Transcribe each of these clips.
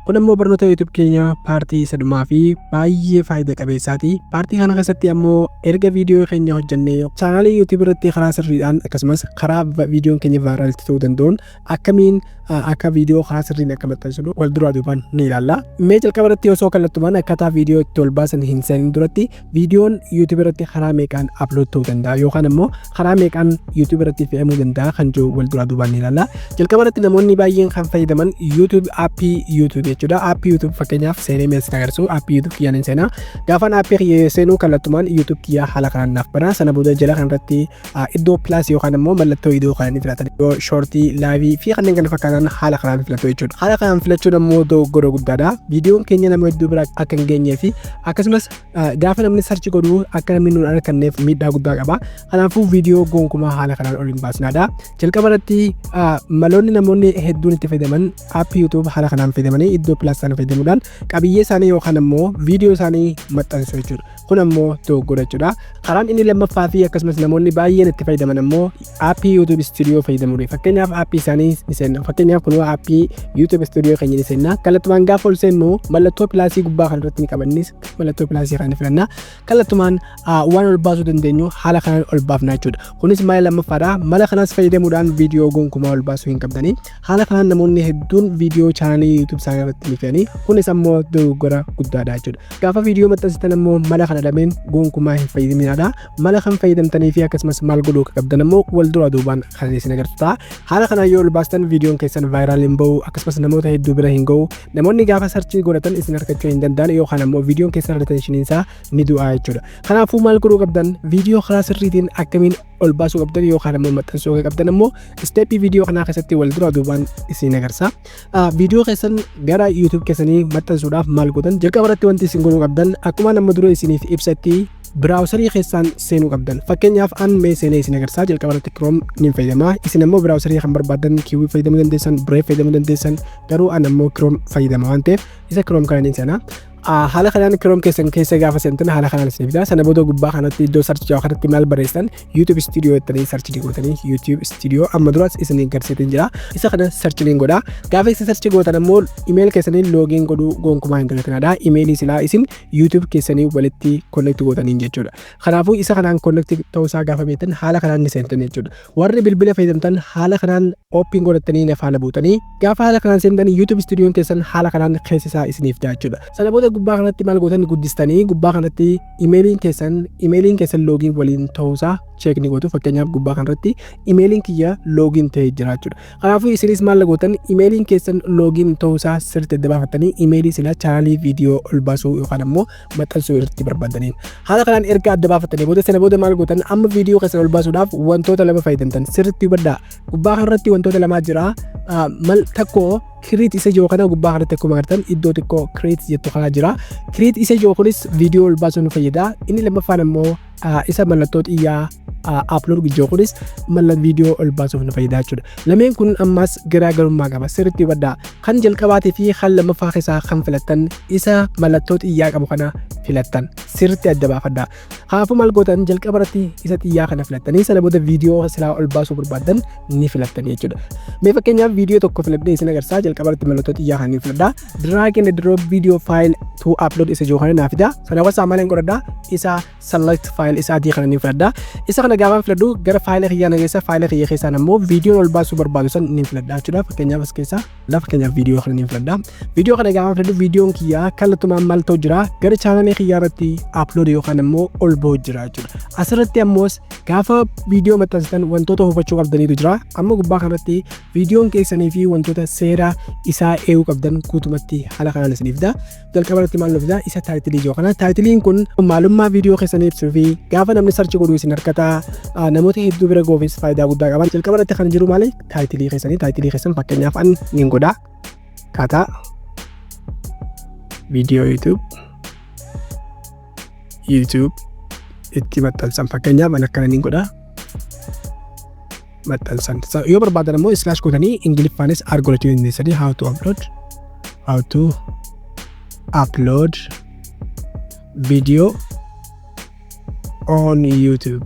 Kun ammoo barnoota YouTube keenya paartii sadumaa fi baay'ee faayidaa qabeessaati. Paartii kana keessatti ammoo erga viidiyoo keenya hojjennee chaanaalii YouTube irratti karaa sirriidhaan, akkasumas karaa viidiyoon keenya viral itti ta'uu danda'uun akkamiin akka viidiyoo karaa sirriin akka maxxansinu wal duraa duubaan ni ilaalla. Mee jalqaba irratti osoo kallattumaan akkaataa viidiyoo itti ol baasan hin seenin duratti, viidiyoon YouTube irratti karaa meeqaan upload ta'uu danda'a yookaan ammoo karaa meeqaan YouTube irratti fe'amuu danda'a kan jiru wal duraa duubaan ni ilaalla. Jalqaba irratti namoonni baay'een kan fayyadaman YouTube, aappii YouTube jechuudha. Aappii YouTube fakkeenyaaf seenee mee sin agarsiisu. Aappii YouTube kiyyaan hin seenaa. Gaafaan aappii kiyya seenuu kallattumaan YouTube kiyyaa haala kanaan naaf banaa. Sana booda jala kanarratti iddoo plus yookaan ammoo mallattoo iddoo kana ni filatan. Iddoo shortii, live fi kanneen kana fakkaatan haala kanaan filatu jechuudha. Haala kanaan filachuun ammoo dogoggora guddaadha. Viidiyoon keenya nama hedduu bira akka hin geenyee fi akkasumas gaafa namni search godhu akka namni nuun arganneef miidhaa guddaa qaba. Kanaafuu viidiyoo gonkumaa haala kanaan ol hin baasnaadha. Jalqaba irratti maloonni namoonni hedduun itti fayyadaman aappii YouTube haala kanaan fayyadamanii iddoo plus sana fayyadamuudhaan qabiyyee isaanii yookaan ammoo viidiyoo isaanii maxxansu jechuudha. Kun ammoo dogoggora jechuudha. Karaan inni lammaffaa fi akkasumas namoonni baay'een itti fayyadaman ammoo aappii YouTube Studio fayyadamuudha. Fakkeenyaaf aappii isaanii ni seenna. Fakkeenyaaf kunoo aappii YouTube Studio keenya ni seenna. Kallattumaan gaafa ol seennu mallattoo plusii gubbaa kanarratti ni qabannis, mallattoo plusii kana ni filanna. Kallattumaan waan ol baasuu dandeenyu haala kanaan ol baafna jechuudha. Kunis mala lammaffaadha. Mala kanas fayyadamuudhaan viidiyoo gonkumaa ol baasuu hin qabdanii. Haala kanaan namoonni hedduun viidiyoo chaanalii YouTube isaanii irratti ni fe'anii. Kunis ammoo dogoggora guddaadha jechuudha. Gaafa viidiyoo maxxansitan ammoo mala kana lameen gonkumaa hin fayyadaminaadha. Mala kan fayyadamtanii fi akkasumas maal godhuu akka qabdan ammoo wal duraa duubaan kan isin agartu ta'a. Haala kanaan yoo ol baastan viidiyoon keessan viral hin ba'u, akkasumas namoota hedduu bira hin ga'u. Namoonni gaafa search godhatan isin argachuu hin danda'an yookaan ammoo viidiyoon keessan retentioniin isaa ni du'a jechuudha. Kanaafuu maal godhuu qabdan, viidiyoo karaa sirriitiin akkamiin ol baasuu qabdan yookaan ammoo maxxansuu akka qabdan ammoo steppii viidiyoo kanaa keessatti wal duraa duubaan isin agarsiisa. Viidiyoo keessan gara YouTube keessanii maxxansuudhaaf maal gootan? Jalqaba irratti wanti isin godhuu qabdan akkuma nama dura isiniif ibsatti browserii keessaan seenuu qabdan. Fakkeenyaaf an mee seenee isin agarsiisa. Jalqaba irratti Chrome ni fayyadama. Isin ammoo browserii kan barbaadan Kiwi fayyadamuu dandeessan, Brave fayyadamuu dandeessan. Garuu an ammoo Chrome fayyadama waan ta'eef isa Chrome kana ni seena. Haala kanaan Chrome keessan keessa gaafa seentan haala kanaan isin fida. Sana booda gubbaa kanatti iddoo search jedhu kanatti maal barreessan? YouTube Studio jettanii search ni gootanii. YouTube Studio amma duras isin agarsiisin jira. Isa kana search ni godha. Gaafa isin search gootan ammoo email keessanii login godhuu gonkumaa hin dagatinadha. Emailii silaa isin YouTube keessanii walitti connect gootaniin jechuudha. Kanaafuu isa kanaan connect ta'uusaa gaafa beektan haala kanaan ni seentan jechuudha. Warri bilbila fayyadamtan haala kanaan open godhatanii na faana buutanii gaafa haala kanaan seentan YouTube Studio keessan haala kanaan keessa isaa isiniif ta'a jechuudha. Sana booda gubbaa kanatti maal gootan? Guddistanii gubbaa kanatti emailiin keessan login waliin ta'uusaa check ni gootu. Fakkeenyaaf gubbaa kanarratti emailiin kiyya login ta'ee jira jechuudha. Kanaafuu isinis maal gootan? Emailiin keessan login ta'uusaa sirriitti adda baafattanii emailii sila chaanalii viidiyoo ol baasuu yookaan ammoo maxxansuu irratti barbaadaniin. Haala kanaan erga adda baafattanii booda, sana booda maal gootan? Amma viidiyoo keessan ol baasuudhaaf wantoota lama fayyadamtan, sirriitti hubadhaa. Gubbaa kanarratti wantoota lamaa jira. Mal tokko create isa jiru kana gubbaa kanatti akkuma agartan iddoo xiqqoo create jettu kana jira. Create isa jiru kunis viidiyoo ol baasuu nu fayyada. Inni lammaffaan ammoo isa mallattoo xiyyaa upload jiru kunis mallattoo viidiyoo ol baasuuf nu fayyada jechuudha. Lameen kun ammas garaagarummaa qaba. Sirriitti hubadhaa. Kan jalqabaatii fi kan lammaffaa keessaa kan filattan isa mallattoo xiyyaa qabu kana filattan, sirriitti adda baafadhaa. Kanaafuu maal gootan? Jalqaba irratti isa xiyyaa kana filattanii sana booda viidiyoo silaa ol baasuu barbaadan ni filattanii jechuudha. Mee fakkeenyaaf viidiyoo tokko filadhee isin agarsiisa. Jalqaba irratti mallattoo xiyyaa kana ni filadhaa. Drag and drop video file to upload isa jiru kana naa fida. Sana booda maal hin godhadhaa? Isa select file isa adii kana ni filadhaa. Isa kana gaafa filadhu gara faayila kiyyaa na geessa. Faayila kiyya keessaan ammoo viidiyoon ol baasuu barbaadu san ni filadhaa jechuudha. Fakkeenyaaf as keessaa fakkeenyaaf viidiyoo kana ni filadhaa. Viidiyoo kana gaafa filadhu viidiyoon kiyyaa kallattumaan maal ta'u jira? Gara chaanalii kiyyaa irratti upload yookaan ammoo ol ba'u jira jechuudha. Asirratti ammoo gaafa viidiyoo maxxansitan wantoota hubachuu qabdaniitu jira. Amma gubbaa kanatti viidiyoon keessanii fi wantoota seera isaa eeguu qabdan guutumatti haala kanaan isiniif fida. Jalqaba irratti maal nu fida? Isa titleii jiru kana. Titleiin kun maalummaa viidiyoo keessanii ibsuu fi gaafa namni search godhu isin harkata, namoota hedduu bira gahuufis faayidaa guddaa qaba. Jalqaba irratti kan jiru maali? Titleii keessanii. Titleii keessan fakkeenyaaf an niin godha. Akkaataa viidiyoo YouTube itti maxxansan fakkeenyaaf an akkana niin godha. Maxxansan. Yoo barbaadan ammoo slash gootanii Ingiliffaanis argachuu dandeessanii, how to upload video on YouTube.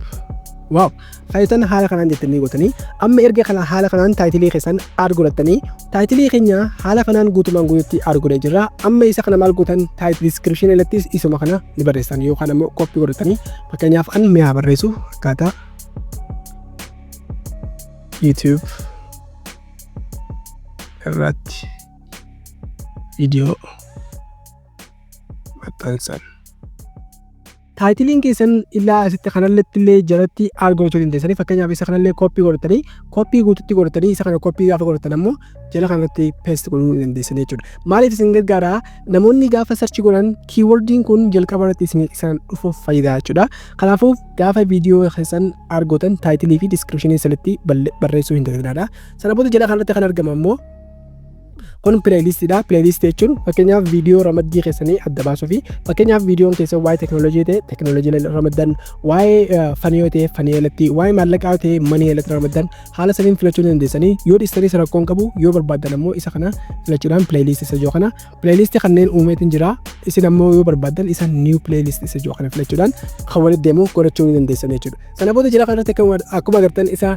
Wow! Fayyatan haala kanaan jettanii gootanii amma erga kana haala kanaan titleii keessan add godhattanii Title keenya haala kanaan guutumaan guututti arguu jirra. Amma isa kana maal gootan? Title description irrattis isuma kana ni barreessan yookaan ammoo copy godhatanii, fakkeenyaaf an mi'a barreessu akkaataa YouTube irratti viidiyoo maxxansan. Titleiin keessan illaa asitti kanalletti illee jalatti argachuu dandeessanii, fakkeenyaaf isa kanallee copy godhatanii, copy guututti godhatanii, isa kana copy gaafa godhatan ammoo jala kanatti paste godhuu dandeessanii jechuudha. Maaliif isin gargaara? Namoonni gaafa search godhan keywordiin kun jalqaba irratti isin isaan dhufuuf fayyadaa jechuudha. Kanaafuu gaafa viidiyoo keessan argotan title fi description sirriitti barreessuu hin danda'aadha. Sana booda jala kanatti kan argamu ammoo kun playlistiidha. Playlist jechuun fakkeenyaaf viidiyoo ramaddii keessanii adda baasuu fi fakkeenyaaf viidiyoon keessan waa'ee teekinooloojii ta'e teekinooloojii ramaddan, waa'ee funny yoo ta'e funny irratti, waa'ee maallaqaa yoo ta'e money irratti ramaddan, haala saniin filachuu dandeessanii. Yoo dhiistanis rakkoon qabu, yoo barbaaddan ammoo isa kana filachuudhaan playlist isa jiru kana, playlist kanneen uumeetiin jira. Isin ammoo yoo barbaaddan isa new playlist isa jiru kana filachuudhaan kan walitti deemu godhachuu ni dandeessan jechuudha. Sana booda jala kanatti akkuma agartan isa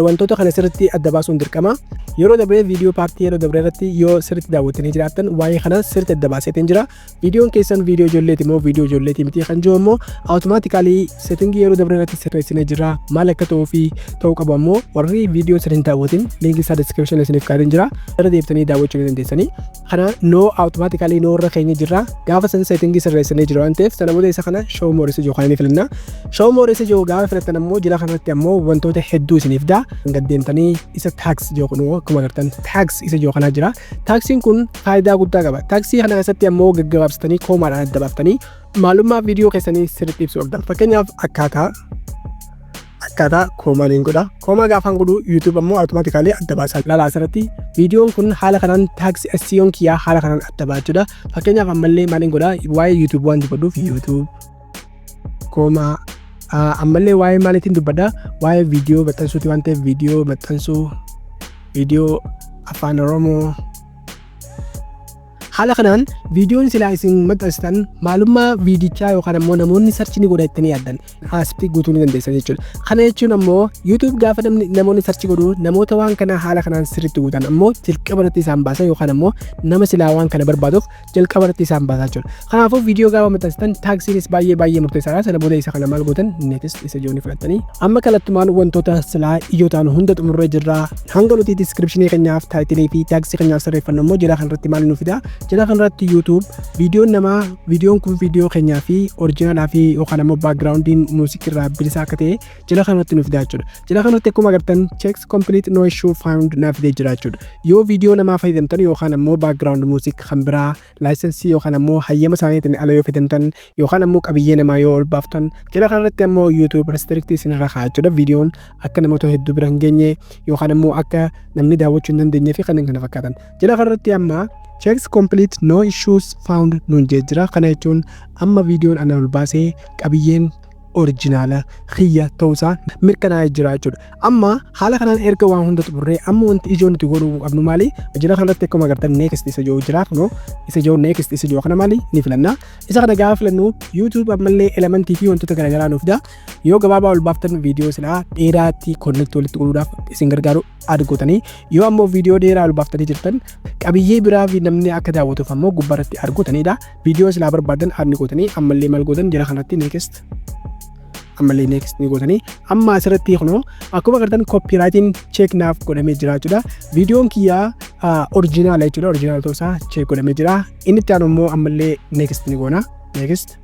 wantoota kana sirriitti adda baasuun dirqama. Yeroo dabree viidiyoo part yeroo dabree irratti yoo sirriitti daawwattanii jiraattan waa'ee kana sirriitti adda baaseetiin jira. Viidiyoon keessan viidiyoo ijoolleeti moo viidiyoo ijoolleeti miti kan jiru immoo automatically setting yeroo dabree irratti sirreessinee jira. Maal akka ta'uu fi ta'uu qabu ammoo warri viidiyoo sirrii hin daawwatin link isaa description isiniif kaa'een jira. Irra deebitanii daawwachuu ni dandeessanii. Kana no, automatically no irra keenya jirra. Gaafa san setting sirreessinee jira waan ta'eef, sana booda isa kana show more isa jiru kan inni filanna. Show more isa jiru gaafa filattan ammoo jala kanatti ammoo wantoota hedduu isiniif daa. Gad deemtanii isa tags jiru kun akkuma agartan tags isa jiru kanaa jira. Tagsiin kun faayidaa guddaa qaba. Tags kana keessatti ammoo gaggabaabsitanii commaadhaan adda baaftanii maalummaa viidiyoo keessanii sirriitti ibsuu qabdan. Fakkeenyaaf akkaataa comma niin godha. Comma gaafaan godhu YouTube ammoo automatically adda baasaa. Laalaa, asirratti viidiyoon kun haala kanaan tags SEO'n kiyyaa haala kanaan adda baachuudha. Fakkeenyaaf ammallee maaliin godha? Waa'ee YouTube waan dubbadhuuf YouTube comma, ammallee waa'ee maaliitiin dubbadha? Waa'ee viidiyoo maxxansuuti waan ta'eef viidiyoo maxxansuu, viidiyoo Afaan Oromoo. Haala kanaan viidiyoon silaa isin maxxansitan maalummaa viidichaa yookaan ammoo namoonni search ni godha jettanii yaaddan asitti guutuu ni dandeessan jechuudha. Kana jechuun ammoo YouTube gaafa namni namoonni search godhu namoota waan kana haala kanaan sirriitti guutan ammoo jalqaba irratti isaan baasa yookaan ammoo nama silaa waan kana barbaaduuf jalqaba irratti isaan baasa jechuudha. Kanaafuu viidiyoo gaafa maxxansitan tagsiinis baay'ee baay'ee murteessaadha. Sana booda isa kana maal gootan? Next isa jiru ni fudhattanii. Amma kallattumaan wantoota silaa ijoo ta'an hunda xumurree jirra. Hanga nuti description keenyaaf, title fi tags keenyaaf sirreeffannu immoo jala kanarratti maal nu fida? Jala kanarratti YouTube viidiyoon namaa, viidiyoon kun viidiyoo keenyaa fi originalaa fi yookaan ammoo backgroundiin music irraa bilisa akka ta'e jala kanarratti nu fida jechuudha. Jala kanarratti akkuma agartan checks complete, no issue found naaf fidee jira jechuudha. Yoo viidiyoo namaa fayyadamtan yookaan ammoo background music kan biraa license yookaan ammoo hayyama isaaniitiin ala yoo fayyadamtan yookaan ammoo qabiyyee namaa yoo ol baaftan, jala kanarratti ammoo YouTube restrict isinirra kaa'a jechuudha. Viidiyoon akka namoota hedduu bira hin geenye yookaan ammoo akka namni daawwachuu hin dandeenyee fi kanneen kana fakkaatan. Jala kanarratti amma checks complete, no issues found nuun jee jira. Kana jechuun amma viidiyoon ana ol baasee qabiyyeen original kiyya ta'uusaa mirkanaa'ee jira jechuudha. Amma haala kanaan erga waan hunda xumurree, amma wanti ijoo nuti godhuu qabnu maali? Jala kanarratti akkuma agartan next isa jiru jira, kunoo isa jiru, next isa jiru kana maali ni filanna. Isa kana gaafa filannu YouTube ammallee element fi wantoota garaagaraa nuuf fida. Yoo gabaabaa ol baaftan viidiyoo silaa dheeraatti connect walitti godhuudhaaf isin gargaaru add gootanii, yoo ammoo viidiyoo dheeraa ol baaftanii jirtan qabiyyee biraa fi namni akka daawwatuuf ammoo gubbaarratti add gootanidha. Viidiyoo silaa barbaadan add ni gootanii, ammallee maal gootan? Jala kanatti next, ammallee next ni gootanii. Amma asirratti kunoo akkuma agartan copyrightiin check naaf godhamee jira jechuudha. Viidiyoon kiyyaa original jechuudha. Original ta'uusaa check godhamee jira. Inni itti aanu immoo ammallee next ni goona. Next.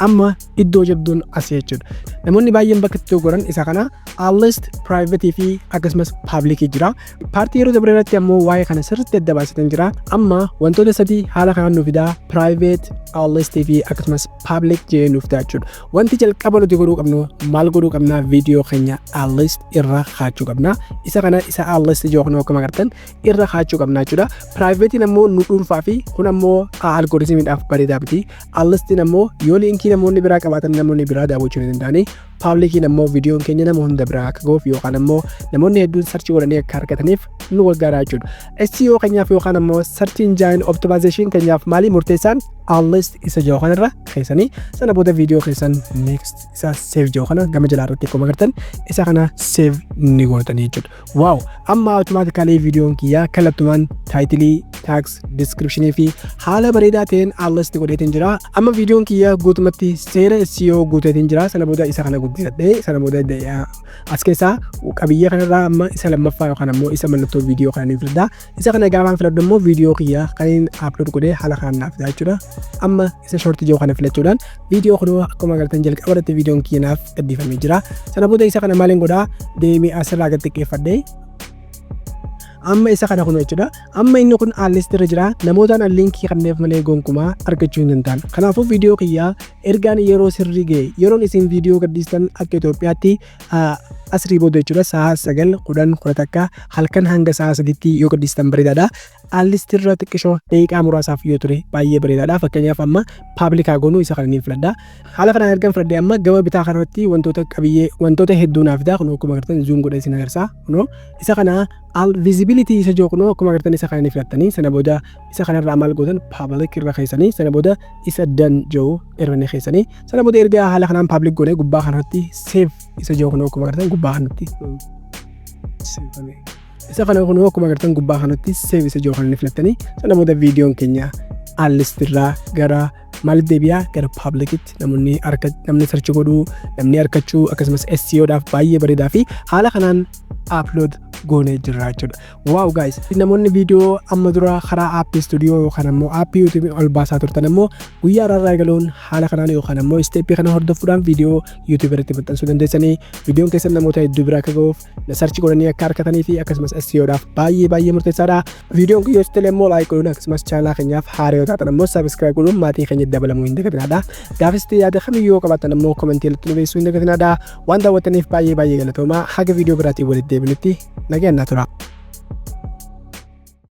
Amma iddoo jabduun asii jechuudha. Namoonni baay'een bakka itti godhan isa kana unlist, private fi akkasumas public jira. Part yeroo dabre irratti ammoo waa'ee kana sirriitti adda baasatan jira. Amma wantoota sadii haala kanaan nu fidaa: private, unlist fi akkasumas public jedhee nuuf fidaa jechuudha. Wanti jalqaba nuti godhuu qabnu maal godhuu qabna? Viidiyoo keenya unlist irra kaachuu qabna. Isa kana, isa unlist jiru kana akkuma agartan irra kaachuu qabna jechuudha. Privatein ammoo nu dhuunfaa fi kun ammoo algorithmiidhaaf bareedaa miti. Unlistiin ammoo yoo link namoonni biraa qabaatan namoonni biraa daawwachuu ni danda'ani. Publiciin ammoo viidiyoon keenya nama hunda biraa akka ga'uuf yookaan ammoo namoonni hedduun search godhanii akka argataniif nu gargaara jechuudha. SEO keenyaaf yookaan ammoo search engine optimization keenyaaf maalii murteessaan? Unlist isa jiru kanarra keessanii, sana booda viidiyoo keessan next isa save jiru kana gama jalaa irratti akkuma agartan isa kana save ni gootanii jechuudha. Wow, amma automatically viidiyoon kiyyaa kallattumaan title, tags, description fi haala bareedaa ta'een unlist godheetiin jira. Amma viidiyoon kiyyaa guutumatti seera SEO guuteetiin jira. Sana booda isa kana guddifadhee, sana booda as keessaa qabiyyee kanarraa amma isa lammaffaa yookaan ammoo isa mallattoo viidiyoo kana ni filadha. Isa kana gaafaan filadhu immoo viidiyoo kiyyaa kan inni upload godhee haala kanaan naaf fida jechuudha. Amma isa short jiru kana filachuudhaan viidiyoo kunoo akkuma agartan jalqaba irratti viidiyoon kiyya naaf gaddifamee jira. Sana booda isa kana maaliin godhaa? Deemee asirraa gad xiqqeeffadhee amma isa kana kun jechuudha. Amma inni kun unlist irra jira. Namootaan linkii kanneef malee gonkumaa argachuu hin danda'an. Kanaafuu viidiyoo kiyyaa ergaan yeroo sirrii ga'e, yeroon isin viidiyoo gadhiistan akka Itoophiyaatti asrii booda jechuudha, sa'a 9, 10, 11 halkan hanga sa'a 3tti yoo gadhiistan bareedaadha. Unlist irra xiqqishoo daqiiqaa muraasaaf yoo ture baay'ee bareedaadha. Fakkeenyaaf amma public goonuu isa kana ni filadha. Haala kanaan ergan filadhee amma gama bitaa kanarratti wantoota qabiyyee wantoota hedduu naaf fidaa. Kunoo akkuma agartan zoom godhee isin agarsiisa. Kunoo isa kana all visibility isa jiru kunoo akkuma agartan isa kana ni filattanii, sana booda isa kanarraa maal gootan? Public irra keessanii, sana booda isa done jiru irra ni keessanii. Sana booda erga haala kanaan public goonee gubbaa kanarratti save isa jiru kunoo akkuma agartan gubbaa kanatti isa kana kunoo akkuma agartan gubbaa kanatti save isa jiru kana ni filattanii, sana booda viidiyoon keenya unlist irraa gara maaliif deebi'aa? Gara publicitti namoonni harka namni search godhuu, namni argachuu, akkasumas SEO dhaaf baay'ee bareedaa fi haala kanaan upload goonee jirra jechuudha. Wow guys, namoonni viidiyoo amma dura karaa app studio yookaan ammoo app YouTube ol baasaa turtan ammoo guyyaa irraa eegaluun haala kanaan yookaan ammoo step kana hordofuudhaan viidiyoo YouTube irratti maxxansuu dandeessanii, viidiyoon keessan namoota hedduu bira akka ga'uuf, search godhanii akka argatanii fi akkasumas SEO dhaaf baay'ee baay'ee murteessaadha. Viidiyoon kun yoo sitti immoo like godhuun, akkasumas channel keenyaaf haaraa yoo taatan ammoo subscribe godhuun maatii keenya dabalamuu hin dagatinaadha. Gaafis yaada kamiyyuu yoo qabaattan ammoo comment irratti nu beeksisuu hin dagatinaadha. Waan daawwattaniif baay'ee baay'ee galatoomaa. Haga viidiyoo biraatiin walitti deebinutti nagaan naa tura.